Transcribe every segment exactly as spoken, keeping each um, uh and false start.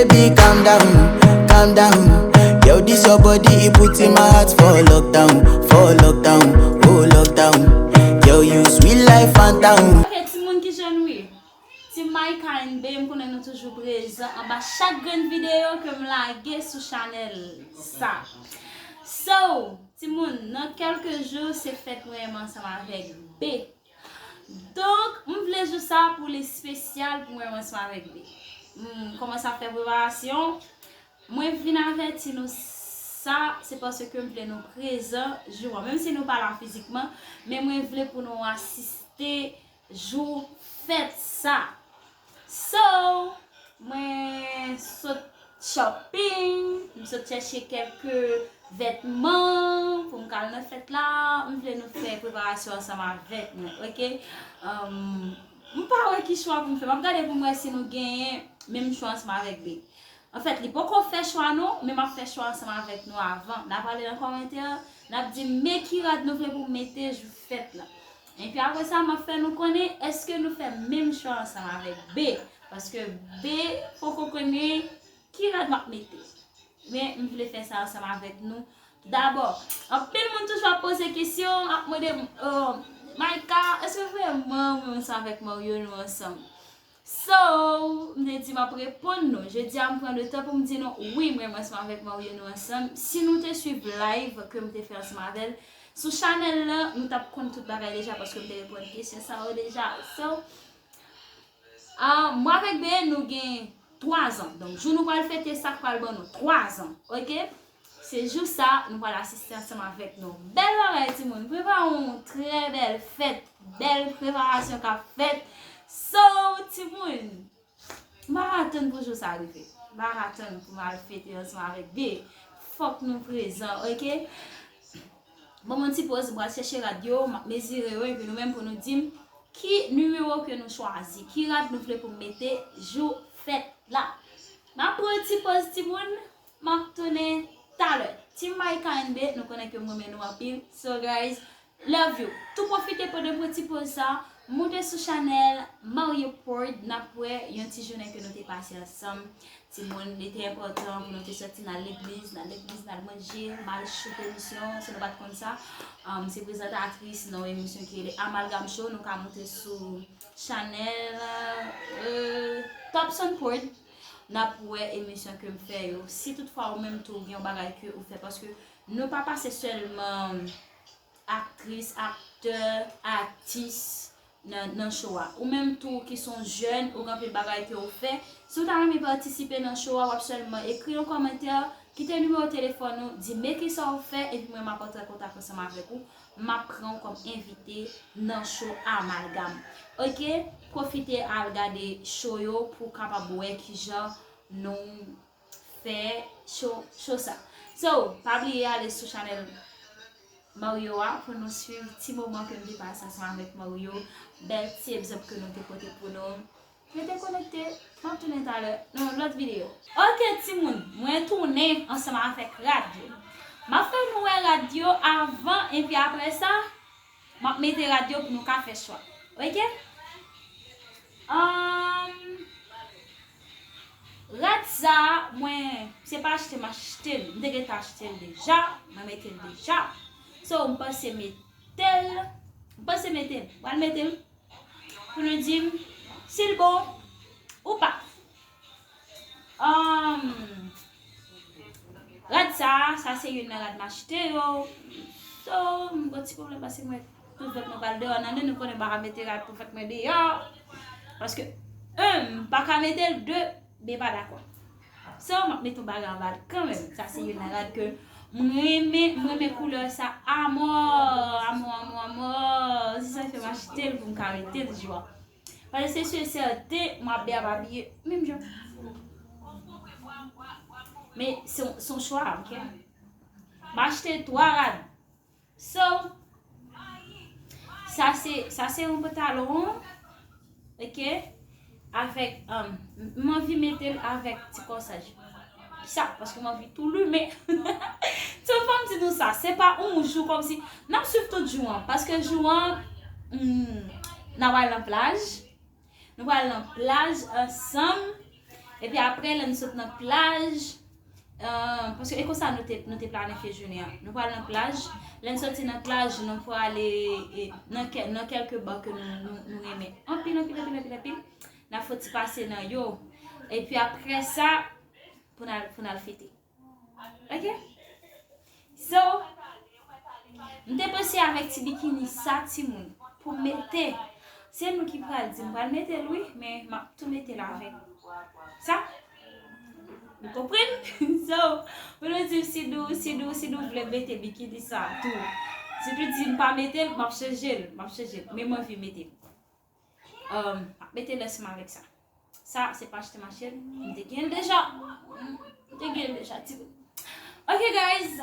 Baby, calm down, calm down. Yo, this your body, it put in my heart for lockdown, for lockdown, oh lockdown. Yo, you sweet life, phantom. Ok, timoun, kijan nou ye? Team Micah and Bee, m konnen nou toujou prezan anba chak grenn videyo ke m lage sou chanèl sa. So, timoun, nan kèlke jou, se fèt mwen menm ansanm avèk Bee. Donk, m vle jou sa pou li espesyal pou mwen menm ansanm avèk Bee. M kòmanse ap fè preparasyon. Mwen vin avèti nou sa, se paske m vle nou prezan jou an. Menm si nou pa la fizikman, men mwen vle pou nou asiste jou fèt sa. So, mwen sot shopping, m sot chèche kèlke vètman pou m ka al nan fèt la. M vle nou fè preparasyon ansanm avèk mwen, ok? Um, m pa wè ki chwa pou m fè. M ap gade pou m wè si nou genyen menm chwa ansanm avèk Bee. Anfèt, li poko fè chwa non, men m ap fè chwa ansanm avèk nou avan. N a pale nan kòmantè, n ap di men ki rad nou vle pou m mete jou fèt la. Epi apre sa, m ap fè nou konnen èske nou fè menm chwa ansanm avèk Bee. Paske Bee poko konnen ki rad m ap mete. Men m vle fè sa ansanm avèk nou. Dabò, anpil moun toujou ap poze kesyon, ap mande m, oh, Micah, èske vrèman mwen ansanm avèk Mario nou ansanm? So, m te di m ap reponn nou. Jodi a, m pran le tan pou m di nou, wi, mwen, mwen ansanm avèk Mario, nou ansanm. Si nou te swiv live ke m te fè ansanm avè l sou chanèl la, nou t ap konn tout bagay deja paske m te reponn kesyon sa yo deja. So, ah, mwen avèk Bee, nou gen twa zan. Donk, jou nou pral fete, sa k pral ban nou twa zan, ok? Se jou sa, nou pral asiste ansanm avèk nou. Bèl bagay, timoun. Prepare yon trè bèl fèt. Bèl preparasyon k ap fèt. So, timoun, m pa ka tann pou jou sa rive. M pa ka tann pou m al fete ansanm avèk Bee. Fòk nou prezan, ok? Ban m yon ti poz, m pral chèche rad yo, m ap mezire yo, epi nou menm pou nou di m ki nimewo ke nou chwazi, ki rad nou vle pou m mete jou fèt la. M ap pran yon ti poz, timoun. M ap tounen talè. Team Micah and Bee, nou konnen ke m renmen nou anpil. So guys, love you. Tou pwofite pandan m pran ti poz sa, moute sou chanèl Mario Port, n ap wè yon ti jounen ke nou te pase ansanm. Timoun, li te enpòtan pou nou te sòti n al legliz, n al legliz, n al manje, m al shoot emisyon, si nou pa t konn sa. Um, se prezantatris nan yon emisyon ki rele Amalgam Show, nou ka moute sou chanèl, euh, Topson Port. N ap wè emisyon ke m fè yo. Si toutfwa ou menm tou ou gen yon bagay ke ou fè, paske nou pa pase sèlman aktris, aktè, atis nan, nan show a. Ou menm tou ki se yon jèn, ou gen anpil bagay ke ou fè. Si ou ta renmen patisipe nan show a, w ap sèlman ekri yon kòmantè, kite nimewo telefòn ou, di men kisa ou fè, epi mwen m ap antre an kontak ansanm avèk ou. M ap pran w kòm envite nan show Amalgam. Ok? Pwofite al gade show yo pou w kapab wè kijan nou fè show, show sa. So, pa bliye ale sou chanèl Mario a pou nou swiv ti moman ke m te pase ansanm avèk Mario. Bèl ti egzanp ke nou te pote pou nou. Rete konekte, m ap tounen talè nan yon lòt videyo. Ok, timoun, mwen tounen ansanm avèk rad yo. M ap fè nou wè rad yo avan, epi apre sa, m ap mete rad yo pou nou ka fè chwa. Ok? Ahn, rad sa, mwen, se pa achte m achte l. M te gentan achte l deja, mwen mete l deja. So, m panse mete l, m panse mete l. M pral mete l. Pou nou di m si l bon ou pa. Ahn, rad sa, sa se youn nan rad m achte yo. So, m gon ti pwoblèm paske mwen, tout vèt mwen pral deyò nan nou, nou konnen m pa ka mete rad pou vèt mwen deyò. Paske, un, m pa ka mete l, de, Bee pa dakò. So, m ap mete yon bagay anba l kanmenm. Sa se youn nan rad ke m renmen, m renmen koulè sa amò, amò, amò, amò. Se sa k fè m achte l pou m ka mete l jou a. Paske se si e sèten, m ap byen ap abiye menm jan. Men se yon, se yon chwa, ok? M achte twa rad. So, sa se, sa se yon pantalon, ok, avèk, um, m anvi mete l avèk ti kòsaj. Sa, paske m anvi tou limen. So, fò m di nou sa, se pa yon jou kòmsi, n ap swiv tout jou an, paske jou an, hmm, n ap al nan plaj, nou pral nan plaj ansanm. Epi apre, lè n sot nan plaj, euh, paske e konsa nou te, nou te planifye jounen an. Nou pral nan plaj. Lè n soti nan plaj, nou pral ale e, nan, kè- nan kèlke ba ke nou, nou, nou renmen anpil, anpil, anpil, anpil, anpil. N ap fè ti pase nan yo. Epi apre sa, pou n al, pou n al fete. Ok? So, m te panse avèk ti bikini sa, timoun, pou mete. Se nou ki pral di m pral mete l, wi, men m ap tou mete l avèk sa. Ou konprann? So, pou nou di si nou, si nou, si nou vle mete bikini sa tou. Si nou di m pa mete l, m ap chanje l, m ap chanje l. Men m anvi mete l. Um, m ap mete l ansanm avèk sa. Sa, se pa achte m achte l. M te gen l deja. M te gen l deja, timoun. Ok, guys.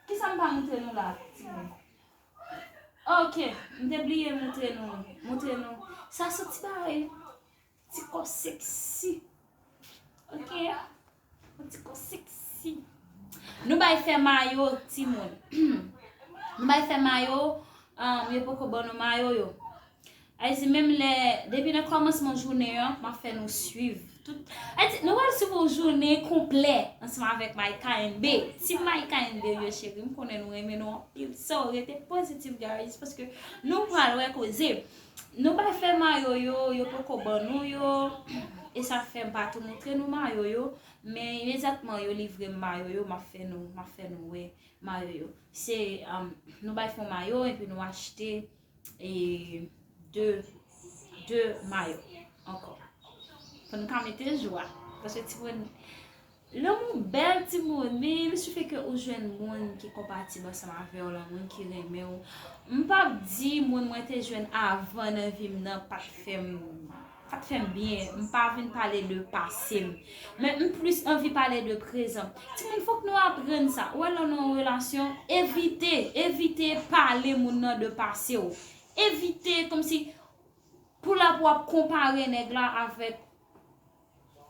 Kisa m pa montre nou la, timoun? Ok, m te bliye montre nou. Montre nou. Sa se ti bagay. Ti kò seksi. Ok? Yon ti kò seksi. Nou bay fè mayo, timoun. Nou bay fè mayo, um, yo poko ban nou mayo yo. Ay di menm lè, depi nan kòmansman jounen an, m ap fè nou swiv. Tout, ay di, nou pral swiv yon jounen konplè ansanm avèk My K N B. Team My K N B yo cheri, m konnen nou renmen nou anpil. So, rete pozitif, guys, paske nou pral wè koze. Nou bay fè mayo yo, yo poko ban nou yo. E sa fè m pa tou montre nou mayo yo. Men imedyatman yo livre m mayo yo, m ap fè nou, m ap fè nou wè mayo yo. Se, um, nou bay fè mayo epi nou achte e de, de mayo ankò. Pou nou ka mete jou a. Paske timoun, lanmou bèl timoun, men il suffit ke ou jwenn moun ki konpatib ansanm avè w, lan moun ki renmen w. M p ap di moun mwen te jwenn avan nan vi m nan pa t fè m, pa t fè m byen. M pa vin pale de pase m. Men m plis anvi pale de prezan. Timoun, fòk nou aprann sa. Ou wè lè w nan yon relasyon, evite, evite pale moun nan de pase w. Evite, kòmsi, pou la pou w ap konpare nèg la avèk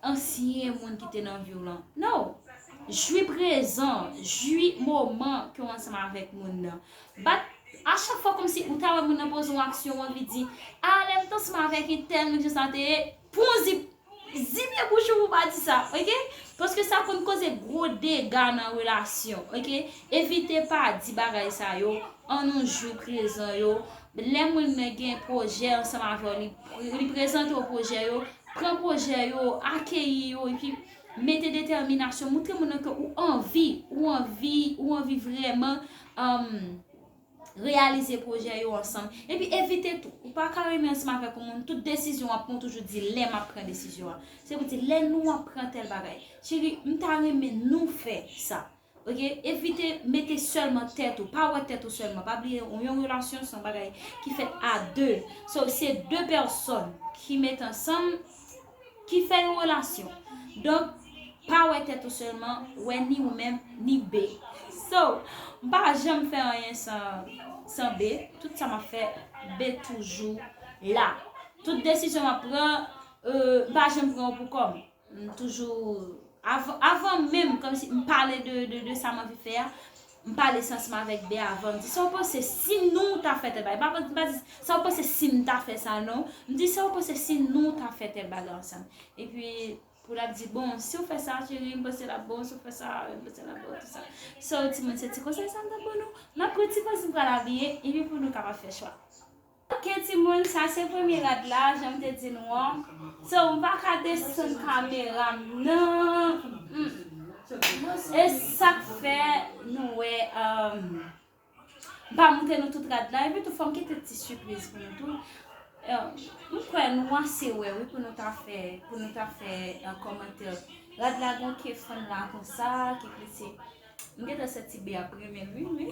ansyen moun ki te nan vi w lan. No! Jwi prezan, jwi moman ke w ansanm avèk moun nan. But a chak fwa kòmsi ou ta wè moun nan poze yon aksyon, w anvi di, a, lè m t ansanm avèk entèl, nèg jan sa te ye, pou w di, zibye bouch ou pou w pa di sa, ok? Paske sa konn koze gwo dega nan relasyon, ok? Evite pa di bagay sa yo, ann nou jwi prezan yo. Lè moun nan gen pwojè ansanm avè w, li, li prezante w pwojè yo, pran pwojè yo, akeyi yo, epi mete detèminasyon, montre moun nan ke ou anvi, ou anvi, ou anvi vrèman, um, reyalize pwojè yo ansanm. Epi evite tou, ou pa ka renmen ansanm avèk yon moun, tout desizyon w ap pran, ou toujou di lè m ap pran desizyon an. Se pou di lè nou ap pran tèl bagay. Cheri, m ta renmen nou fè sa. Ok? Evite mete sèlman tèt ou. Pa wè tèt ou sèlman. Pa bliye, yon, yon relasyon se yon bagay ki fèt a de. So, se de pèsòn ki met ansanm, ki fè yon relasyon. Donk, pa wè tèt ou sèlman, wè ni ou menm, ni B. So, m pa janm fè anyen san, san B. Tout sa m ap fè, B toujou la. Tout desizyon m ap pran, euh, m pa janm pran yo pou kò m. M toujou, avan, avan menm, kòmsi m pale de, de, de sa m anvi fè a, m pale sa ansanm avèk B avan. M di, sa w panse si nou ta fè tèl bagay? M pa, m pa di, sa w panse si m ta fè sa, non. M di, sa w panse si nou ta fè tèl bagay ansanm? Epi, pou l ap di, bon, si w fè sa, cheri, m panse l ap bon, si w fè sa, m panse l ap bon, tout sa. So, timoun, se ti konsèy sa m t ap ban nou. M ap pran ti pòz, m pral abiye, epi pou nou kapab fè chwa. Ok, timoun, sa se premye rad la, jan m te di nou an. So, m pa ka desann kamera m nan. Mm. E sa k fè nou wè, um, m pa montre nou tout rad la. Epi tou, fò m kite ti sipriz pou nou tou. Um, m kwè nou ase wè, wi, pou nou ta fè, pou nou ta fè, uh, kòmantè. Rad la gon ke fann la konsa, ki plise. M gentan santi B ap renmen l, wi, men.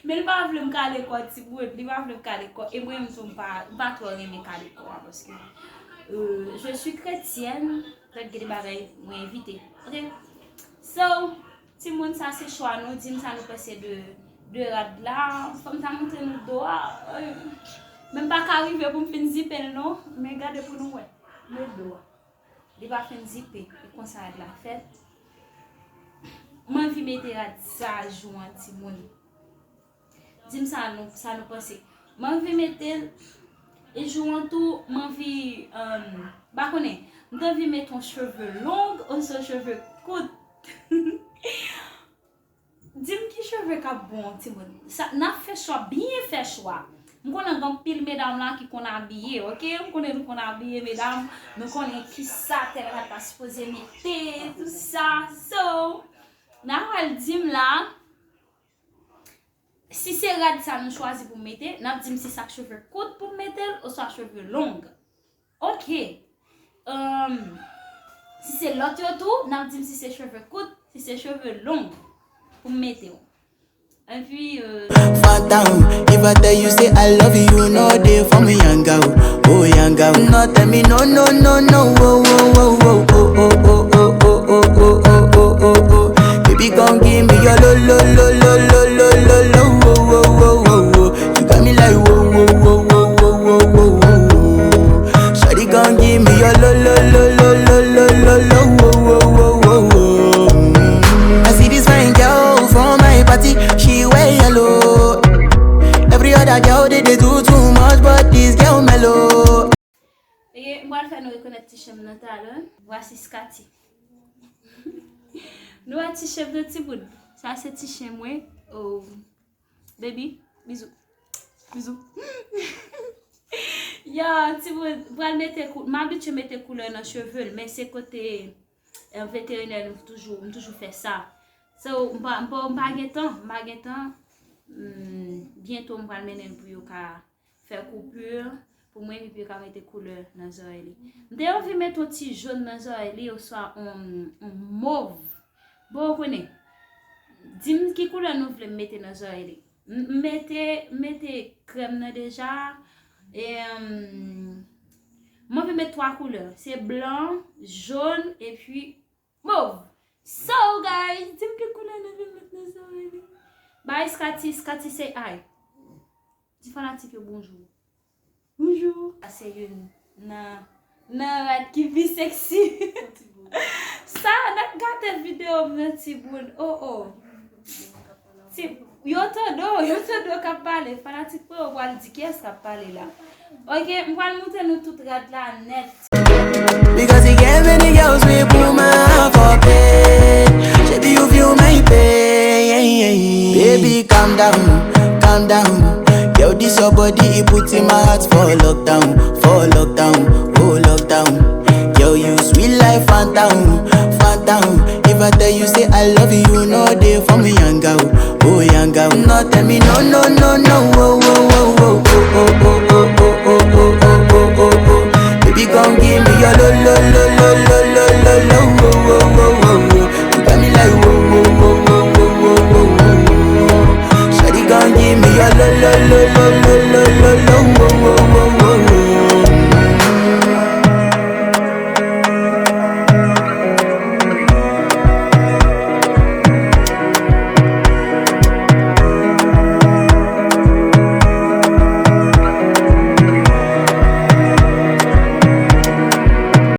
Men li pa vle m kale kò timoun, li pa vle m kale kò. E mwen menm tou, m pa, m pa twò renmen kale kò a, paske, euh, je suis chrétienne, donk gen de bagay mwen evite. Ok? So, timoun, sa se chwa nou, di m sa nou panse de, de rad la. Fò m ta montre nou do a. Euh, men m pa ka rive pou m fin zipe l, non. Men gade pou nou wè. Men do a. Li pa fin zipe, e konsa rad la fèt. M anvi mete rad sa jou an, timoun. Di m sa nou, sa nou panse. M anvi mete l, e jou an tou, m anvi, um, m pa konnen. M t anvi met yon cheve long oswa cheve kout. Di m ki cheve k ap bon, timoun. Sa, n ap fè chwa, byen fè chwa. M konnen gen anpil medam la ki konn abiye, oke? M konnen nou konn abiye, medam. Nou konnen kisa tèl rad ta sipoze mete, tou sa. So, n a pral di m la, si se rad sa nou chwazi pou mete, n ap di m si sa k cheve kout pou m mete l oswa cheve long. Oke. Ahn, si se lòt yo tou, n ap di m si se cheve kout, si se cheve long pou m mete w. Epi, euh, Phantom, if I tell you say I love you, you know they for me, young girl, oh young girl. No tell me no, no, no, no, oh, oh, oh, oh, oh, oh, oh, oh, oh, oh, oh, oh, oh, oh, oh. Baby, come give me your lo, lo, lo, lo, lo, lo, lo, lo, oh, oh, oh, oh, oh. You got me like whoa, whoa, whoa, whoa, whoa, whoa, whoa, whoa. Shawty gon' give me your lo, lo, lo, lo, lo, lo, lo, lo, whoa, whoa, whoa, whoa, whoa. Mm. I see this fine girl from my party, she wear yellow. Every other girl they, they do too much, but this girl mellow. E m pral fè nou rekonèt ti chen m nan talè. Vwasi Skaty. Nou wè ti chen m nan timoun. Sa se ti chen mwen. Oh. Baby, bizou. Bizou. Yo, timoun, m pral mete kou-, m abitye mete koulè nan cheve l, men se kote, eh, veterinè nou toujou, m toujou fè sa. So, m pa, m pa, m pa gen tan, m pa gen tan. Hmm, byento m pral mennen l pou yo ka fè koupi pou mwen, epi yo ka mete koulè nan zòrèy li. M te anvi mete yon ti jòn nan zòrèy li, oswa yon, yon mov. Bon, ou konnen, di m ki koulè nou vle m mete nan zòrèy li. M, m mete, m mete krèm nan deja. E, m, m anvi mete twa koulè. Se blan, jòn, epi mov. So, guys, di m ki koulè nou vle m mete nan zòrèy li. Bay Skaty, Skaty say hi. Di fanatik yo bonjou. Bonjou. Sa se youn nan, nan rad ki pi seksi. Sa, n ap gate videyo m nan timoun. Oh, oh. Ti, yo tande w, yo tande w k ap pale. Fanatik mwen yo pral di kiyès k ap pale la. Oke, m pral montre nou tout rad la nèt. Because he get many girls we put my heart for pain. Shebi you feel my pain. Baby, calm down, calm down. Yo, this your body, it put in my heart for lockdown, for lockdown, oh lockdown. Yo, you sweet life, phantom, phantom. If I tell you say I love you, you know they for me, young girl, oh young girl. No, tell me no, no, no, no, oh, oh, oh, oh, oh, oh, oh, oh, oh, oh, oh, oh, oh, oh. Baby, come give me your lo, lo, lo, lo, lo, lo, lo, lo, oh, oh, oh, oh, oh. You got me like whoa, whoa, whoa, whoa, whoa, whoa, whoa, whoa. Shawty gon' give me your lo, lo, lo,